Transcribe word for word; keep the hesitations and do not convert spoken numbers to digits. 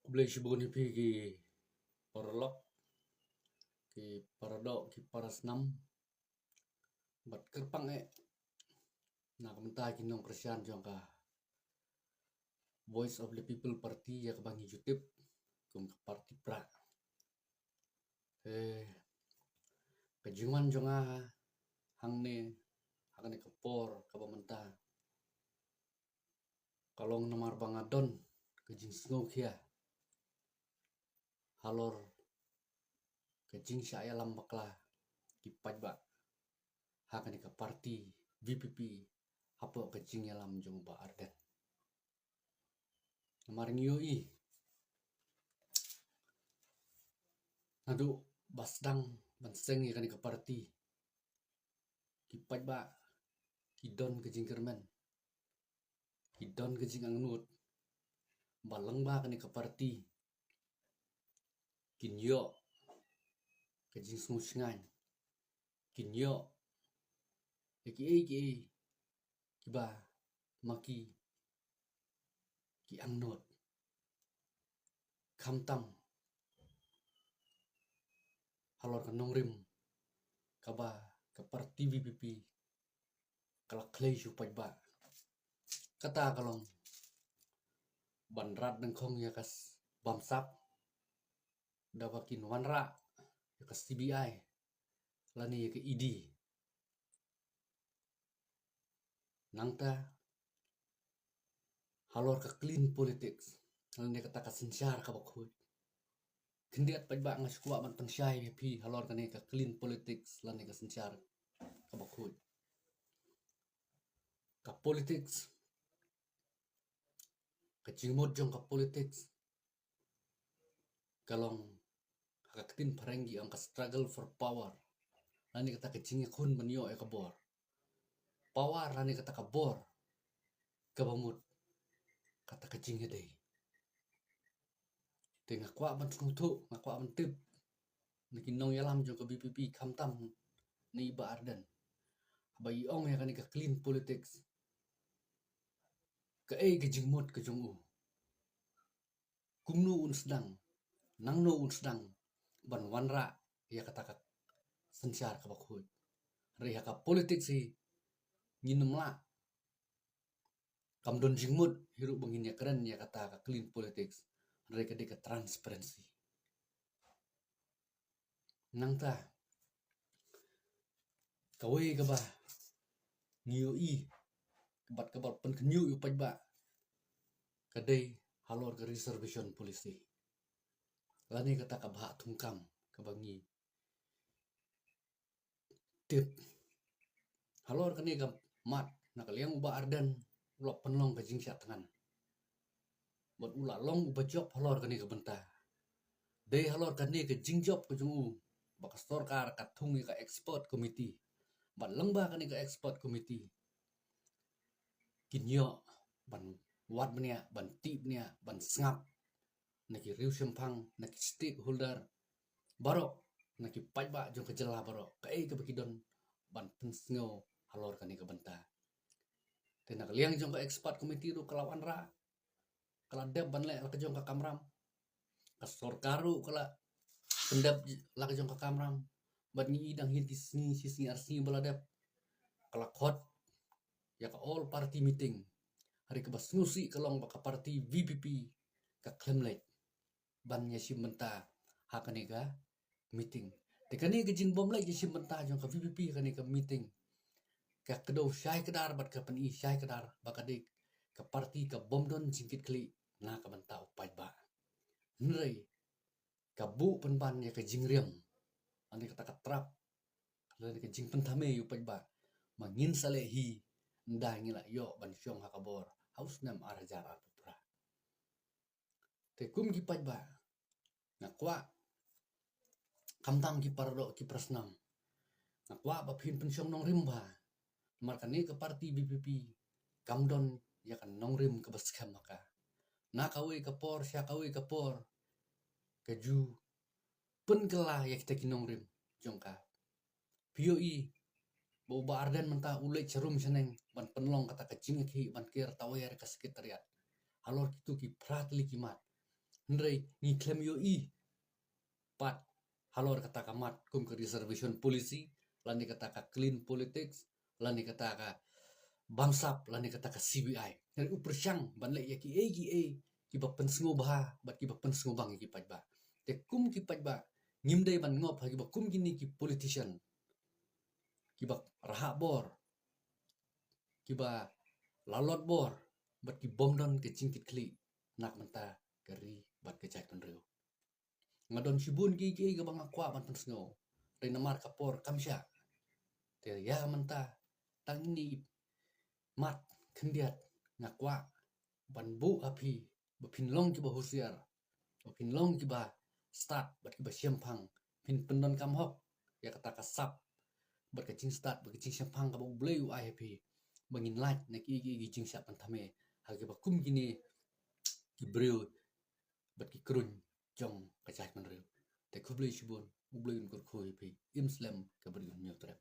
Khublei shibun ïa phi ki paralok, ki paradoh, ki parasnam. Bad kyrpang eh na ka bynta ki nongkyrshan jong ka Voice of the People Party, ïa kaba ngi ju tip kum ka party prah. Eh, ka jingwan jong nga hangne ha kane ka por kaba mynta ka long namar ba nga don ka jingsngewkhia halor ka jingshah ïalam bakla ki paidbah ha kane ka party VPP hapoh ka jingïalam jong u Bah Ardent. Namar ngi ïohi naduh ba sdang ban seng ïa kane ka party, ki paidbah ki don ka jingkyrmen, ki don ka jingangnud ba lyngba kane ka party kin ïoh ka jingsngewshngaiñ, kin ïoh ïa kiei kiei kiba ma ki ki angnud. Khamtam halor ka nongrim kaba ka party VPP ka la khlei sha u paidbah. Kata ka long ban rat nyngkong ïa ka bamsap da ba kin wanrah ïa ka CBI lane ïa ka ED. Nangta halor ka clean politics lane kata ka synshar kaba khuid. Khyndiat paidbah, nga sngewkwah ban pynshai ïa phi halor kane ka clean politics lane ka synshar kaba khuid. Ka politics, ka jingmut jong ka politics ka long, ha ka ktien phareng ki ong ka struggle for power, lane kata ka jingïakhun ban ïoh ïa ka bor. Power lane kata ka bor kaba mut kata ka jingïadei. Te nga kwah ban sngewthuh, nga kwah ban tip na ki nongïalam jong ka VPP, khamtam na i Bah Ardent, ba i ong ïa kane ka clean politics, kaei ka jingmut ka jong u? Kumno un sdang, nangno un sdang ban wanrah ïa kata ka synshar kaba khuid? Hynrei ha ka politics hi ngin ym lah, kam don jingmut hi ruh ba ngin ïakren ïa kata ka clean politics, hynrei ka dei ka transparency. Nangta kawei kaba ngi ïohi bad kaba pynkhynñiuh ïa u paidbah ka dei halor ka reservation policy, lane kata ka bhah thungkam kaba ngi tip. Halor kane ka mat, na ka liang u Bah Ardent u la pynlong ka jingshah thngan bad u la long uba jop halor kane ka bynta. Dei halor kane ka jingjop ka jong u ba ka sorkar ka thung ïa ka expert committee, bad lyngba kane ka expert committee kin ïoh ban wad bniah, ban tih bniah, ban sngap na ki riewshemphang, na ki stakeholder baroh, na ki paidbah jong ka jylla baroh, kaei kaba ki don ban pynsngew halor kane ka bynta. Te na ka liang jong ka expert committee ruh ka la wanrah, ka la dep ban leh la ka jong ka kamram. Ka sorkar ruh ka la pyndep la ka jong ka kamram. Bad ngi i dang hi ki sngi, shi sngi ar sngi ba la dep, ka la khot ïa ka all party meeting. Hynrei kaba sngewsih ka long ba ka party VPP ka khlem leit ban ïashim bynta ha kane ka meeting. Te kane ka jingbym leit ïashim bynta jong ka VPP ha kane ka meeting ka kdew shai kdar bad ka pyni shai kdar ba ka dei ka party ka bym don jingkitkhlieh na ka bynta u paidbah. Hynrei ka buh pynban ïa ka jingriam, lane kata ka trap, lane ka jingpynthame ïa u paidbah, ma ngin sa leh hi ynda ngi la ïoh ban shong ha ka bor ha u snem ar hajar arphew phra. Te kum ki paidbah, nga kwah, khamtam ki paradoh ki parasnam, nga kwah ba phin pynshong nongrim bha. Namar kane ka party VPP kam don ïa ka nongrim kaba skhem ha ka. Na kawei ka por sha kawei ka por ka ju pynkylla ïa kita ki nongrim jong ka. Phi ïohi ba u Bah Ardent mynta u leit sharum shaneng ban pynlong kata ka jingïakhih ban ker tawiar ka secretariat halor kito ki phra tylli ki mat. Hynrei ngi khlem ïohi pat halor kata ka mat kum ka reservation policy, lane kata ka clean politics, lane kata ka bamsap, lane kata ka C B I. Hynrei u pyrshang ban leh ïa kiei kiei kiba pynsngewbha bad kiba pynsngewbang ïa ki paidbah. Te kum ki paidbah ngim dei ban ngop ha kiba kum kine ki politician kiba rhah bor, kiba lalot bor bad ki bym don ka jingkitkhlieh na ka bynta ka ri bad ka jaitbynriew. Nga don shibun kiei kiei kaba nga kwah ban pynsngew, hynrei namar ka por kam shah. Te ïa mynta tang ine i mat khyndiat nga kwah ban buh ha phi ba phin long kiba husiar, ba phin long kiba stad bad kiba shemphang, phin pyndonkam hok ïa kata ka sap bad ka jingstad bad ka jingshemphang kaba U Blei u ai ha phi, ba ngin lait na kiei kiei ki jingshah pynthame ha kiba kum kine ki briew bad ki kruiñ jong ka jaitbynriew. Te khublei shibun, U Blei un kyrkhu ïa phi. Im slem, ka briew un ñiewtrep.